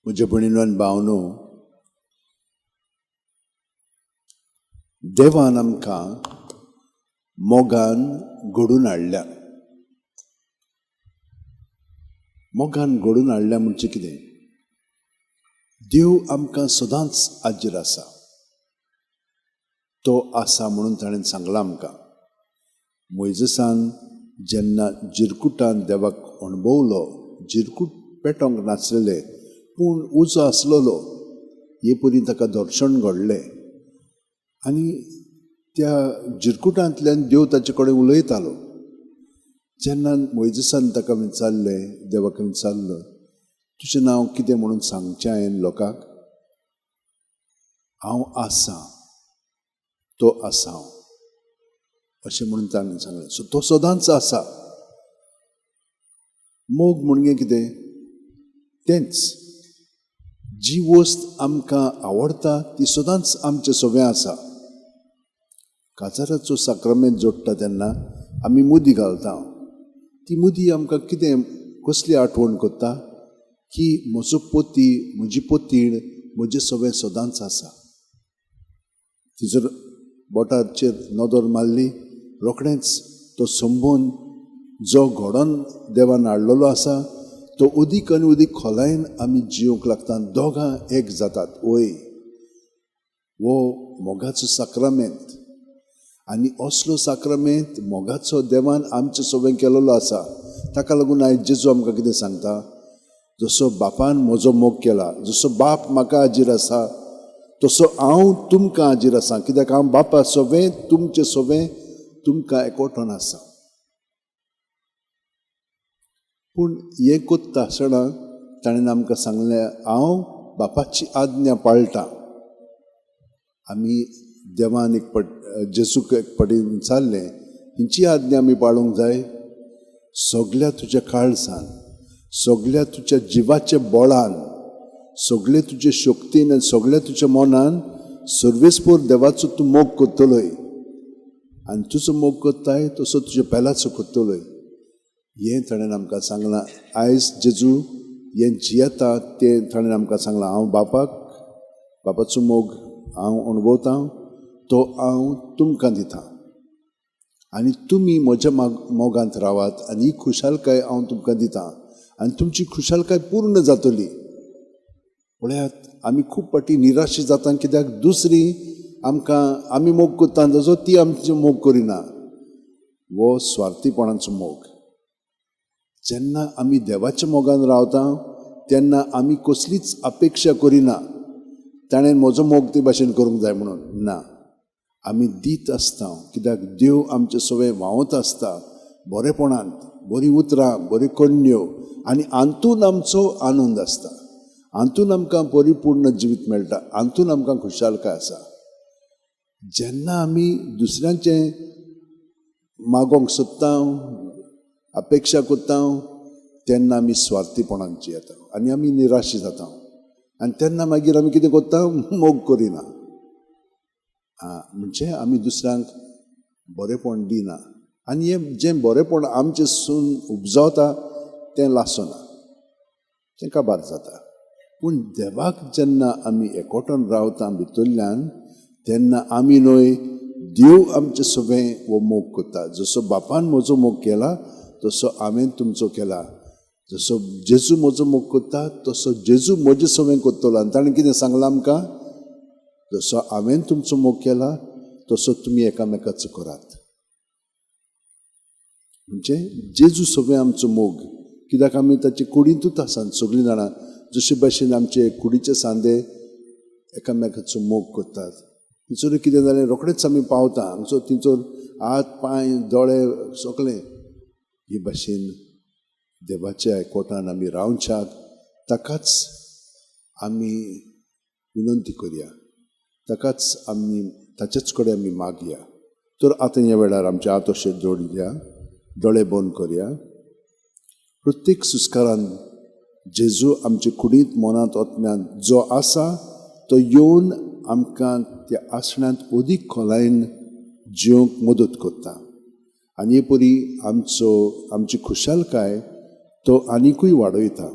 म्हज्या भयणीनो आनी भावनो, देवान आमकां मोगान घडून हाडल्या. मोगान घडून हाडल्या म्हणजे कितें? देव आमकां सदांच आजीर आसा, तो आसा म्हणून ताणें सांगलां आमकां. मोयजेसान जेन्ना जिरकुटान देवाक अणभवलो, जिरकूट पेटोवंक नासलेलें पूण उजो आसलेलो, हे परी ताका दर्शन घडलें आनी त्या जिरकुटांतल्यान देव ताचे कडेन उलयतालो. जेन्ना मोयजेसान ताका विचारलें, देवाक विचारलो, तुजें नांव कितें म्हणून सांगचें हांवें लोकांक? हांव आसा तो आसा हांव, अशें म्हणून ताणें सांगलें. सो तो सदांच आसा. मोग म्हणजे कितें? तेंच जी वस्त आमकां आवडटा ती सदांच आमचे सवें आसा. काजाराचो साक्रामेंत जोडटा तेन्ना आमी मुदी घालता. ती मुदी आमकां कितें, कसली आठवण करता की म्हजो पोती, म्हजी पोतीण म्हजे सवें सदांच आसा. ती जर बोटाचेर नदर मारली, रोखडेंच तो संबंद जो घडोवन देवान हाडलेलो आसा तो अदीक आनी अदीक खोलायेन आमी जिवंक लागता. दोगां एक जातात. वय हो मोगाचो साक्रामेंत. आनी असलो साक्रामेंत मोगाचो देवान आमचे सवें केलेलो आसा. ताका लागून आयज जेजू आमकां कितें सांगता? जसो बापान म्हजो मोग केला, जसो बाप म्हाका आजीर आसा, तसो हांव तुमकां आजीर आसा. कित्याक हांव बापा सवें, तुमचे सवें, तुमकां एकवटोन आसा. पूण हें कोत्ता आसतना ताणें आमकां सांगलें, हांव बापाची आज्ञा पाळटा. आमी देवान एक पट जेजूक एक पटी विचारलें, हिंची आज्ञा आमी पाळूंक जाय? सगल्या तुज्या काळजान, सगल्या तुज्या जिवाच्या बळान, सगळे तुजे शक्तीन आनी सगल्या तुज्या मनान सर्वेस्पोर देवाचो तूं मोग करतलोय. आनी तुजो मोग करताय तसो तुज्या पेलाचो करतलोय. हें ताणें आमकां सांगलां. आयज जेजू हें जियेता तें ताणें आमकां सांगलां. हांव बापाक, बापाचो मोग हांव अणभवतां, तो हांव तुमकां दितां आनी तुमी म्हज्या मोगांत रावात आनी ही खुशालकाय हांव तुमकां दितां आनी तुमची खुशालकाय पूर्ण जातली. पळयात, आमी खूब फावटी निराशी जाता कित्याक दुसरी आमकां, आमी मोग करता तसो ती आमचो मोग करिना. हो स्वार्थीपणाचो मोग. जेन्ना आमी देवाच्या मोगान रावता तेन्ना आमी कसलीच अपेक्षा करिना ताणें म्हजो मोग ते भाशेन करूंक जाय म्हणून. ना, आमी दीत आसता कित्याक देव आमचे सवें व्हांवत आसता बरेपणांत, बरीं उतरां, बऱ्यो करण्यो, आनी हातूंत आमचो आनंद आसता. हातूंत आमकां परिपूर्ण जिवीत मेळटा, हातूंत आमकां खुशालकाय आसा. जेन्ना आमी दुसऱ्यांचें मागोंक सोदता, अपेक्षा करता, तेन्ना आमी स्वार्थीपणान जियेता आनी आमी निराशी जाता. आनी तेन्ना मागीर आमी कितें करता? मोग करिना. म्हणजे आमी दुसऱ्यांक बरेपण दिना आनी हें जें बरेपण आमचें सून उपजावता तें लासना, तें काबार जाता. पूण देवाक जेन्ना आमी एकवटून रावता भितरल्यान, तेन्ना आमी न्हय, देव आमचे सवें हो मोग करता. जसो बापान म्हजो मोग केला तसो हांवें तुमचो केला. जसो जेजू म्हजो मोग करता तसो जेजू म्हजे सवें करतलो. आनी ताणें कितें सांगलां आमकां? जसो हांवें तुमचो मोग केला तसो तुमी एकामेकाचो करात. म्हणजे जेजू सवें आमचो मोग, कित्याक आमी ताचे कुडींतूच आसात सगळीं जाणां. जशे भाशेन आमचे कुडीचे सांदे एकामेकाचो मोग करतात, थंयसर कितें जालें रोखडेच आमी पावता. आमचो थंयसर हात पांय दोळे सगळे. हे भाशेन देवाच्या एकवटान आमी रावच्याक ताकाच आमी विनंती करया, ताकाच आमी, ताचेच कडेन आमी मागया. तर आतां ह्या वेळार आमचे हात अशे जोडया, दोळे बंद करया. प्रत्येक सुस्कारान जेजू आमचे कुडींत, मनांत, आत्म्यांत जो आसा तो येवन आमकां त्या आसण्यांत अदीक खोलायेन जिवंक मदत करता. आनी हे परी आमचो, आमची खुशालकाय तो आनिकूय वाडयता.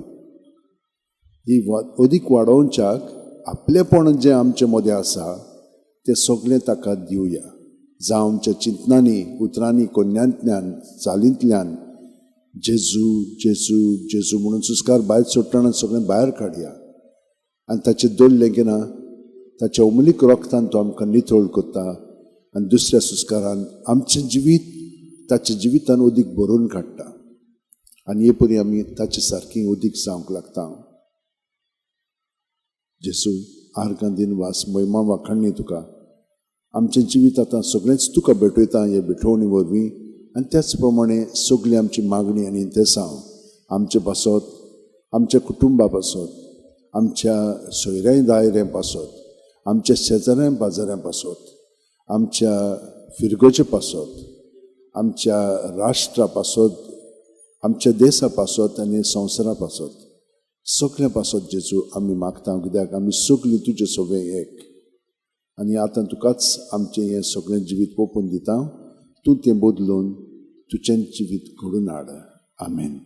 ही अदीक वाडोवच्याक आपलेपण जें आमचे मदें आसा तें सगळें ताका दिवया. जावं आमच्या चिंतनांनी, उतरांनी, कोन्यांतल्यान, चालींतल्यान जेजू जेजू जेजू म्हणून सुस्कार भायर सोडटना सगळें भायर काडया आनी ताचें दवरलें की ना ताच्या अमूलीक रोगतान तो आमकां नितळ करता आनी दुसऱ्या सुस्कारान आमचें जिवीत ताच्या जिवितान अदीक भरून काडटा आनी हे परी आमी ताचे सारकी अदीक जावंक लागता. जेजू, आर्गां दिनवास, महिमा वाखाणणी तुका. आमचें जिवीत आतां सगळेंच तुका भेटयता हे भेटवणी वरवीं आनी त्याच प्रमाणे सगळी आमची मागणी आनी इंतेसांव आमचे पासत, आमच्या कुटुंबा पासत, आमच्या सोयऱ्यां दायऱ्यां पासत, आमच्या शेजाऱ्यां बाजाऱ्यां पासत, आमच्या फिरगोचे पासत, आमच्या राष्ट्रा पासत, आमच्या देसा पासत आनी संवसारा पासत, सगळ्या पासत जेजू आमी मागता, कित्याक आमी सगळीं तुजे सगळें एक आनी आतां तुकाच आमचें हें सगळें जिवीत पोपून दिता. तूं तें बदलून तुजें जिवीत घडून हाड. आमेन.